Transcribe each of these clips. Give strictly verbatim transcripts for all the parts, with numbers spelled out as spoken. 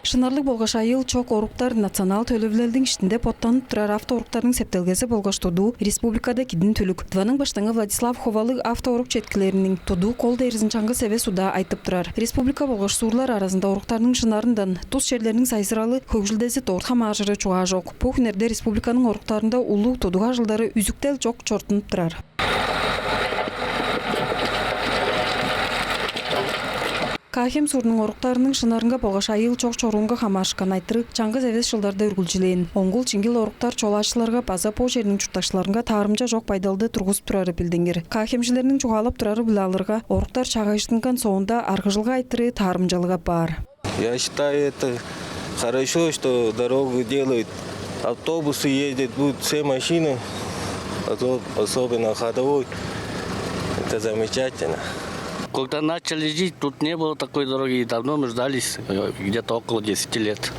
Шынарлыг болгаш айыыл чок оруктар национал төлевилелдиң иштинде боттанып турар автооруктарның септелгези болгаш тудуу республикада кидин түлүк. Тываның Баштыңы Владислав Ховалыг автоорук четкилериниң тудуу кол дээрзин чаңгыс эвес удаа айтып турар. Республика болгаш суурлар аразында оруктарның шынарындан тус черлерниң сайзыралы, хөгжүлдези дорт хамааржыры чугаа чок. Бо хүннерде республиканың оруктарында улуг тудуг ажылдары үзүктел чок чорудунуп турар. Каа-Хем суурнуң оруктарының шынарынга болгаш айыыл чок чоруунга хамаарышкан айтырыг чаңгыс эвес чылдарда үргүлчүлээн. Оңгул-чиңгил оруктар чолаачыларга база бо черниң чурттакчыларынга таарымча чок байдалды тургузуп турары билдингир. Каа-Хемжилерниң чугаалап турары-биле алырга, оруктар чаагайжыттынган соонда аргыжылга айтырыы таарымчалыг апаар. Я считаю, это хорошо, что дорогу делают. Автобусы ездят, будут все машины, осо- особенно ходовой. Это замечательно. Когда начали жить, тут не было такой дороги, и давно мы ждали, э, где-то около десяти лет.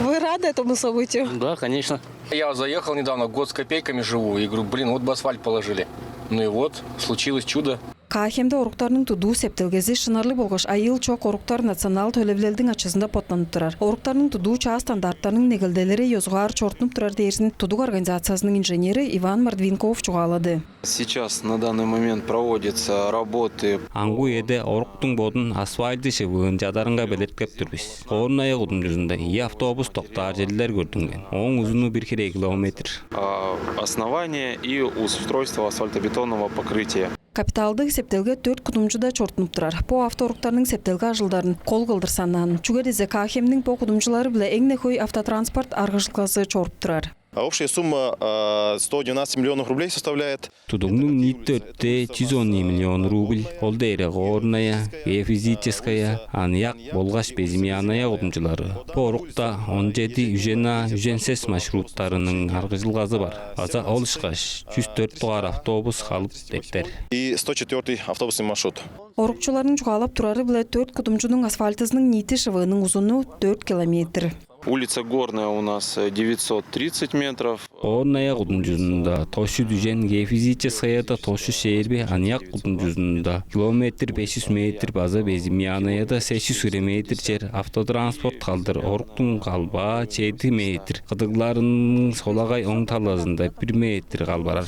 Вы рады этому событию? Да, конечно. Я заехал недавно, год с копейками живу, и говорю, блин, вот бы асфальт положили. Ну и вот, случилось чудо. Каа-Хемде оруктарның тудуу септелгези шынарлыг болгаш айыыл чок оруктар национал төлевилелдиң ачызында боттанып турар. Оруктарның тудуу чаа стандарттарның негелделери ёзугаар чорудунуп турар дээрзин тудуг организациязының инженери Иван Мордвинков чугаалады. Сейчас, на данный момент, проводятся работы. Аңгы үеде оруктуң бодун асфальт шывыын чадарынга белеткеп тур бис. Горная кудумчузунда ийи автобус доктаар черлер көрдүнген. Ооң узуну бир хире километр. А, основание и устройство асфальтобетонного покрытия. Капиталдыг септелге дөрт кудумчуда чорудунуп турар. Бо автооруктарның септелге ажылдарын кол кылдыр санаан. Чүге дизе Каа-Хемниң бо кудумчулары-биле эң-не хөй автотранспорт аргыжылгазы чоруп турар. А общая сумма, а, сто двенадцать миллионов рублей составляет. Тудугнуң ниити өртээ чүс он ийи миллион рубль, ол дээрге Горная, Геофизическая, Аныяк болгаш Безымянная кудумчулары. Бо орукта он чеди, үжен А, үжен сес маршруттарының аргыжылгазы бар. База ол ышкаш чүс дөрт дугаар автобус халып дептер. И сто четвёртый автобусный маршрут. Орукчуларның чугаалап турары-биле дөрт кудумчунуң асфальтызының ниити шывыының узуну дөрт километр. Улица Горная у нас, э, девятьсот тридцать метров. Горная кудумчузунда тос чүс үжен, Геофизическаяда тос чүс чээрби, Аныяк кудумчузунда километр беш чүс метр база Безымянаяда сес чүс хире метр чер автотранспорт халдыр. Оруктуң калбаа чеди метр, кыдыгларының солагай оң талазында бир метр калбарар.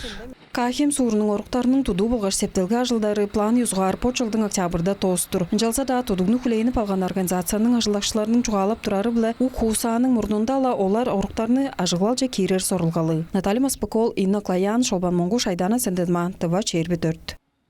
Каа-Хем суурунуң оруктарының тудуу болгаш септелге ажылдары план ёзугаар бо чылдың октябрьда доостур. Ынчалза-даа тудугну хүлээнип алган организацияның ажылдакчыларының чугаалап турары-биле ук хуусааның мурнунда-ла олар оруктарны ажыглалче киирер сорулгалыг. Наталья Маспык-оол, Инна Клоян, Шолбан Монгуш, Айдана Сенденмаан, Тыва чээрби дөрт.